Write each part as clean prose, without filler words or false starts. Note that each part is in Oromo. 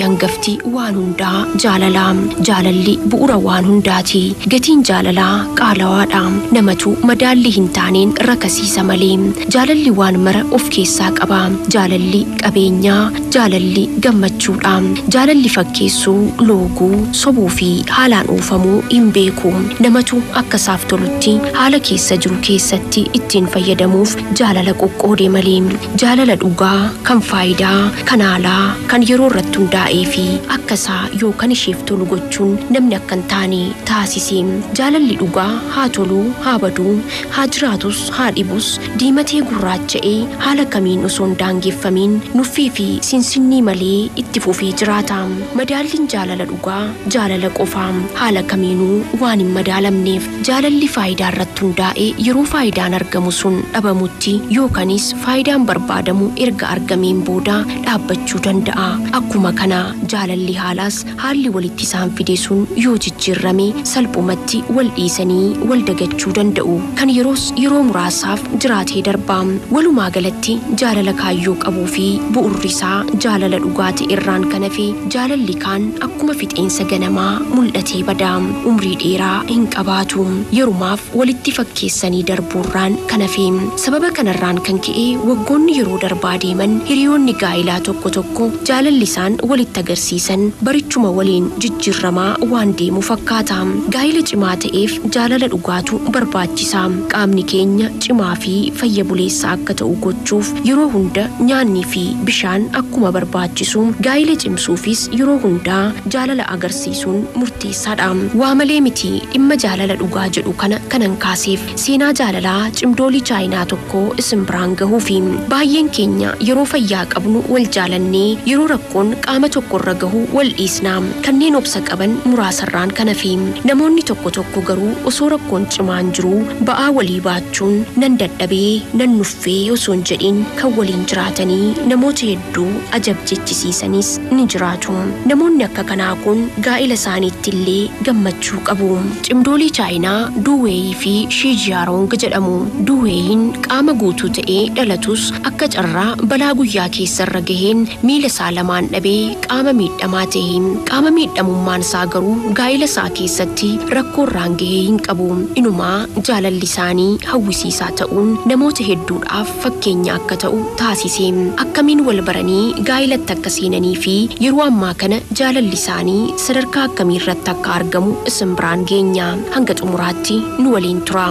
Hangafti waan hundaa jaalalaa. Jaalalli bu'uura waan hundaati. Gatiin jaalalaa qaalawaadha. Namatu madaalli hin taaneen rakasiisa malee. Jaalalli waan mara of keessaa qaba. Jaalalli qabeenyaa, jaalalli gammachuudha. Jaalalli fakkeessuu, looguu, sobuu fi haalaan oofamuu hin beeku. Namatu akka isaaf tolutti haala keessa jiru keessatti ittiin fayyadamuuf jaalala qoqqoode malee. Jaalala dhugaa, kan faayidaa, kan haalaa, kan yeroo irratti hundaa'e fi akka isaa yookaan isheef tolu gochuun namni akka hin taane taasise. Jaalalli dhugaa haa toluu, haa baduu, haa jiraatus, haa dhibus, diimatee gurraacha'ee haala kamiin osoo hin daangeffamiin nuffii fi sinsinnii malee itti fufee jiraata. Madaalliin jaalala dhugaa jaalala qofaa haala kamiinuu waan hin madaalamneef jaalalli faayidaa irratti hundaa'e yeroo faayidaan argamu sun dhabamutti yookaanis faayidaan barbaadamu erga argameen booda dhaabbachuu danda'a. Akkuma kana jaalalli haalaas haalli walitti isaan fide sun yoo jijjiirame salphumatti wal dhiisanii wal dagachuu danda'u. Kan yeroos yeroo muraasaaf jiraatee darba. Walumaa galatti jaalala kaayyoo qabuu fi bu'urri isaa jaalala dhugaa ta'e irraan kan hafe jaalalli kaan akkuma fixeensa ganamaa mul'atee bada. Umrii dheeraa hin qabaatu. Yerumaaf walitti fakkeessanii darbuurraan kan hafe. Sababa kanarraan kan ka'e waggoonni yeroo darbaa deeman hiriyoonni gaa'ilaa tokko tokko jaalalli isaan walitti agarsiisan barichuma waliin jijjiirramaa waan deemu fakkaata. Gaa'ila cimaa ta'eef jaalala dhugaatu barbaachisa. Qaamni keenya cimaa fi fayya buleessa akka ta'u gochuuf yeroo hunda nyaanni fi bishaan akkuma barbaachisu gaa'ila cimsuufis yeroo hundaa jaalala agarsiisuun murteessaadha. Waa malee miti dhimma jaalala dhugaa jedhu kana kanan kaaseef seenaa jaalalaa cimdoolii Chaayinaa tokko isin biraan gahuufi. Baay'een keenya yeroo fayyaa qabnu wal jaalannee yeroo rakkoon qaama tokkorra gahu wal dhiisna. Kanneen obsa qaban muraasarraan kan hafe. Namoonni tokko tokko garuu osoo rakkoon cimaan jiruu ba'aa walii baachuun nan dadhabee nan nuffee osoo hin jedhin kan waliin jiraatanii namoota hedduu ajab jechisiisanis ni jiraatu. Namoonni akka kanaa kun gaa'ila isaaniitti illee gammachuu qabu. Cimdoolii Chaayinaa Duweeyii fi Shiijiyaarong jedhamu. Duweeyiin qaama guutuu ta'ee dhalatus akka carraa balaa guyyaa keessarra gaheen miila isaa lamaan dhabee qaama miidhamaa ta'e. Qaama miidhamummaan isaa garuu gaa'ila isaa keessatti rakkoo irraan gahee hin qabu. Inumaa jaalalli isaanii hawwisiisaa ta'uun namoota hedduudhaaf fakkeenya akka ta'u taasise. Akkamiin wal baranii gaa'ilatti akka seenanii fi yeroo ammaa kana jaalalli isaanii sadarkaa akkamii irratti akka argamu isin biraan geenya. Hanga xumuraatti nu waliin tura.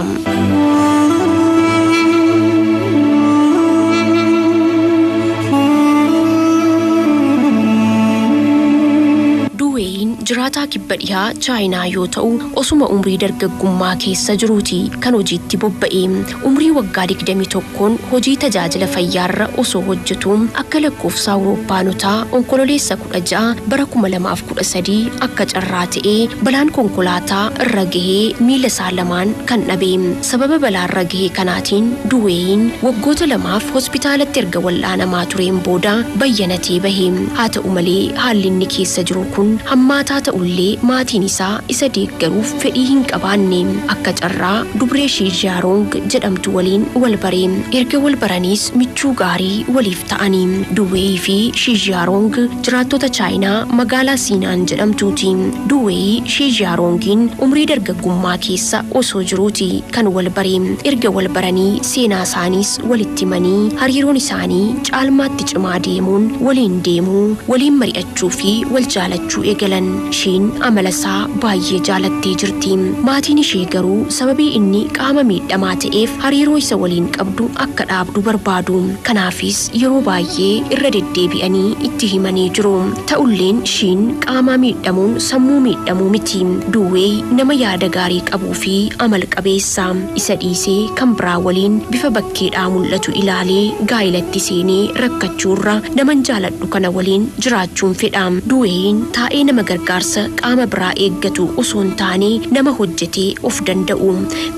Jiraataa kibba dhihaa Chaayinaa yoo ta'u osuma umrii dargaggummaa keessa jiruuti kan hojiitti bobba'e. Umrii waggaa 21 hojii tajaajila fayyaarra osoo hojjetu akka lakkoofsa Awurooppaanotaa onkololeessa 16 bara 2013 akka carraa ta'ee balaan konkolaataa irra gahee miila isaa lamaan kan dhabe. Sababa balaa irra gahee kanaatiin Duweeyin waggoota lamaaf hospitaalatti erga wal'aanamaa tureen booda bayyanatee bahe. Haa ta'u malee haalli inni keessa jiru kun hammaataa ta'ullee maatiin isaa isa deeggaruuf fedhii hin qabaanne. Akka carraa dubree Shiijiyaarong jedhamtu waliin wal bare. Erga wal baraniis michuu gaarii waliif ta'anii. Duweeyii fi Shiijiyaarong jiraattota Chaayinaa magaalaa Siinaan jedhamtuuti. Duweeyii Shiijiyaarongiin umrii dargaggummaa keessa osoo jiruuti kan wal bare. Erga wal baranii seenaa isaaniis walitti himanii hariiroon isaanii caalmaatti cimaa deemuun waliin deemuu, waliin mari'achuu fi wal jaalachuu eegalan. Ishiin amala isaa baay'ee jaalattee jirti. Maatiin ishee garuu sababii inni qaama miidhamaa ta'eef hariiroo isa waliin qabdu akka dhaabdu barbaadu. Kanaafis yeroo baay'ee irra deddeebi'anii itti himanii jiru. Ta'ulleen ishiin qaama miidhamuun sammuu miidhamuu miti. Duwwee nama yaada gaarii qabuu fi amal qabeessa. Isa dhiisee kan biraa waliin bifa bakkeedhaa mul'atu ilaalee gaa'ilatti seenee rakkachuurra naman jaaladhu kana waliin jiraachuun fedha. Duwweeyin taa'ee nama gargaarsa qaama biraa eeggatu osoo hin taane nama hojjetee of danda'u.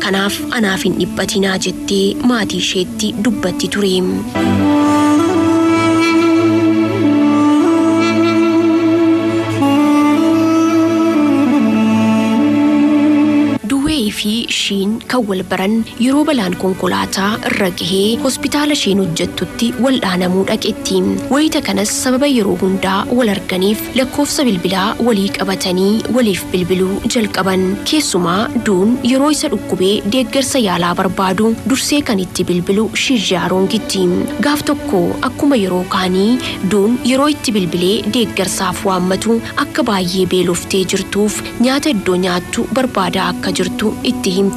Kanaaf anaaf hin dhiphatinaa jettee maatii isheetti dubbatti ture. Fi Shiin kan wal baran yeroo balaan konkolaataa irra gahee hospitaala isheen hojjettutti waldhaanamuu dhaqetti. Wayita kanas sababa yeroo hundaa wal arganiif lakkoofsa bilbilaa walii qabatanii waliif bilbiluu jalqaban. Keessumaa Duun yeroo isa dhukkubee deeggarsa yaalaa barbaadu dursee kan itti bilbilu Shijaaroongitti. Gaaf tokko akkuma yeroo kaanii Duun yeroo itti bilbilee deeggarsaaf waammatu akka baay'ee beeloftee jirtuuf nyaata iddoo nyaattu barbaadaa akka jirtu itti himti.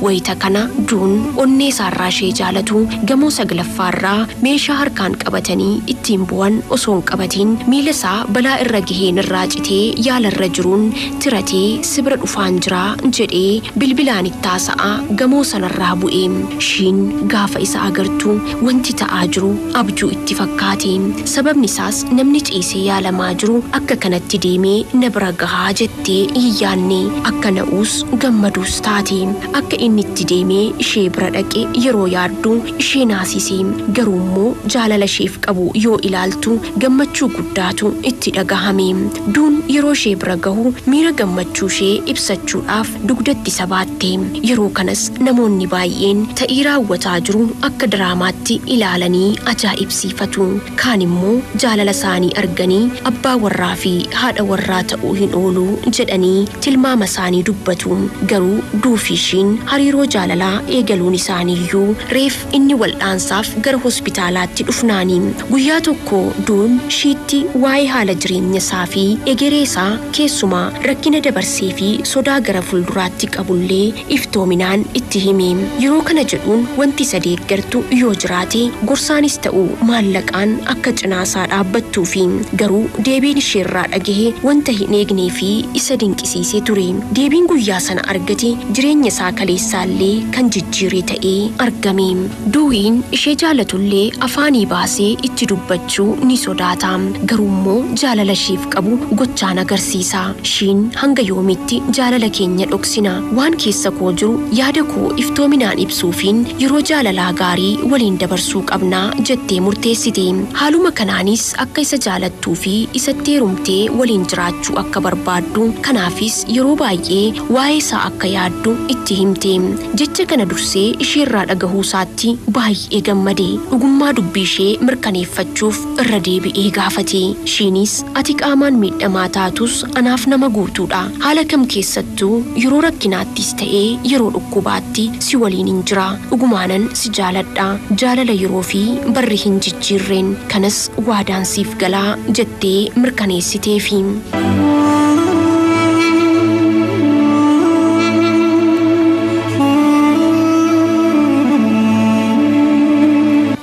Wayita kana Duun onnee isaarraa ishee jaalatu gamoo saglaffaarraa meeshaa harkaan qabatanii ittiin bu'an osoo hin qabatiin miila isaa balaa irra gaheen irraa citee yaalarra jiruun tiratee sibira dhufaan jira jedhee bilbilaan itti haasa'aa gamoo sanarraa bu'e. Shiin gaafa isa agartu wanti ta'aa jiru abjuu itti fakkaate. Sababni isaas namni ciisee yaalamaa jiru akka kanatti deemee na bira gahaa jettee hin yaadne. Akka na'uus gammaduus taate. Akka inni itti deemee ishee bira dhaqe yeroo yaaddu ishee naasise. Garuu immoo jaalala isheef qabu yoo ilaaltu gammachuu guddaatu itti dhagahame. Duun yeroo ishee bira gahu miira gammachuu ishee ibsachuudhaaf dugdatti isa baatte. Yeroo kanas namoonni baay'een ta'ii raawwataa jiru akka diraamaatti ilaalanii ajaa'ibsiifatu. Kaan immoo jaalala isaanii arganii abbaa warraa fi haadha warraa ta'uu hin oolu jedhanii tilmaama isaanii dubbatu. Garuu Duufi Shiin hariiroo jaalalaa eegaluun isaaniiyyuu reef inni waldhaansaaf gara hospitaalaatti dhufnaani. Guyyaa tokko Duun Shiitti waa'ee haala jireenya isaa fi egeree isaa keessumaa rakkina dabarsee fi sodaa gara fuulduraatti qabullee iftoominaan itti hime. Yeroo kana jedhuun wanti isa deeggartu yoo jiraate gorsaanis ta'u maallaqaan akka cinaasaa dhaabbattuu fi garuu deebiin isheerraa dhagahe wanta hin eegnee fi isa dinqisiisee ture. Deebiin guyyaa sana argate jireenya isaa kaleessaallee kan jijjiire ta'ee argame. Duwiin ishee jaalatullee afaanii baasee itti dubbachuu ni sodaata. Garuu immoo jaalala isheef qabu gochaan agarsiisa. Shiin hanga yoomitti jaalala keenya dhoksina? Waan keessa koo jiru yaada koo iftoominaan ibsuufiin yeroo jaalalaa gaarii waliin dabarsuu qabnaa jettee murteessite. Haaluma kanaanis akka isa jaalattuu fi isatti heerumtee waliin jiraachuu akka barbaaddu kanaafis yeroo baay'ee waa'ee isaa akka yaaddu itti himte. Jecha kana dursee isheerraa dhagahuu isaatti baay'ee gammade. Dhugummaa dubbii ishee mirkaneeffachuuf irra deebi'ee gaafate. Shiinis ati qaamaan miidhamaa taatus anaaf nama guutuudha. Haala kam keessattuu yeroo rakkinaattis ta'ee yeroo dhukkubaatti si waliin hin jira. Dhugumaanan si jaaladha. Jaalala yeroo fi barri hin jijjiirreen kanas waadaan siif galaa jettee mirkaneessiteefi.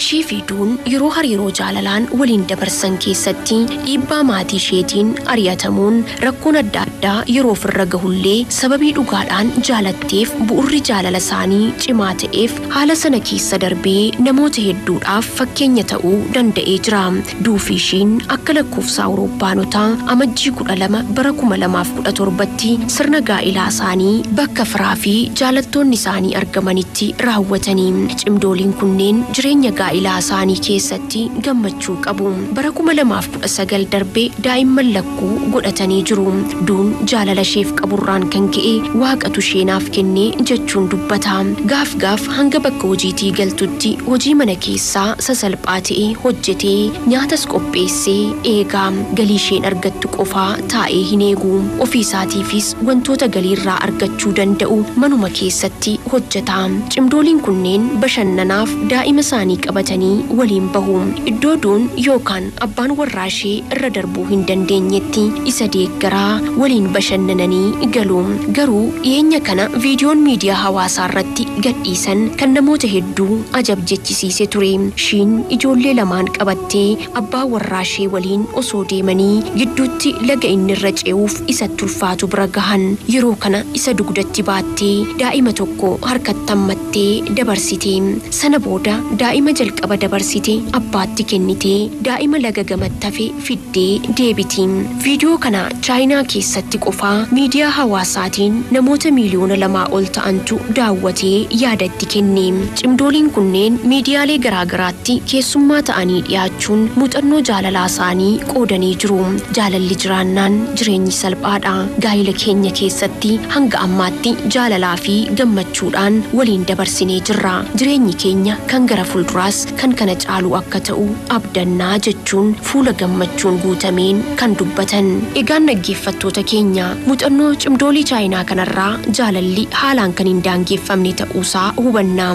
Shii fi Duun yeroo hariiroo jaalalaan waliin dabarsan keessatti dhiibbaa maatii isheetiin ari'atamuun rakkoon adda addaa yeroo ofirra gahullee sababii dhugaadhaan jaalatteef bu'urri jaalala isaanii cimaa ta'eef haala sana keessa darbee namoota hedduudhaaf fakkeenya ta'uu danda'ee jira. Duufi Shiin akka lakkoofsa Awurooppaanotaa Amajjii 12 bara 2017tti sirna gaa'ilaa isaanii bakka firaa fi jaalattoonni isaanii argamanitti raawwatanii. Cimdooliin kunneen jireenya gaa'ilaa isaanii keessatti gammachuu qabu. Bara 2019 darbee daa'imman lakkuu godhatanii jiru. Duun jaalala isheef qaburraan kan ka'e waaqatu isheenaaf kennee jechuun dubbata. Gaaf gaaf hanga bakka hojiitii galtutti hojii mana keessaa sasalphaa ta'e hojjetee nyaatas qopheessee eegaa. Galii isheen argattu qofaa taa'ee hin eegu. Ofii isaatiifis wantoota galiirraa argachuu danda'u manuma keessatti hojjeta. Cimdooliin kunneen bashannanaaf daa'ima isaanii qabatanii waliin bahu. Iddoo Duun yookaan abbaan warraa ishee irra darbuu hin dandeenyetti isa deeggaraa waliin bashannananii galu. Garuu dhiyeenya kana viidiyoon miidiyaa hawaasaa irratti gadhiisan kan namoota hedduu ajab jechisiise ture. Shiin ijoollee lamaan qabattee abbaa warraa ishee waliin osoo deemanii gidduutti laga inni irra ce'uuf isatti ulfaatu bira gahan. Yeroo kana isa dugdatti baattee daa'ima tokko harkatti hammattee dabarsite. Sana booda daa'ima jalqaba dabarsite Abbaatti kennitee daa'ima laga gamatti hafe fiddee deebiti. Viidiyoo kana Chaayinaa keessatti qofaa miidiyaa hawaasaatiin namoota 2 miiliyoona ol ta'antu daawwatee yaada itti kenne. Cimdooliin kunneen miidiyaalee garaagaraatti keessummaa ta'anii dhiyaachuun muuxannoo jaalalaa isaanii qoodanii jiru. Jaalalli jiraannaan jireenyi salphaadha. Gaa'ila keenya keessatti hanga ammaatti jaalalaa fi gammachuudhaan waliin dabarsinee jirra. Jireenyi keenya kan gara fuulduraas kan kana caalu akka ta'u abdannaa jechuun fuula gammachuun guutameen kan dubbatan. Egaan dhaggeeffattoota keenya, muuxannoo cimdoolii Chaayinaa kanarraa jaalalli haalaan kan hin daangeffamne ta'uusaa hubanna.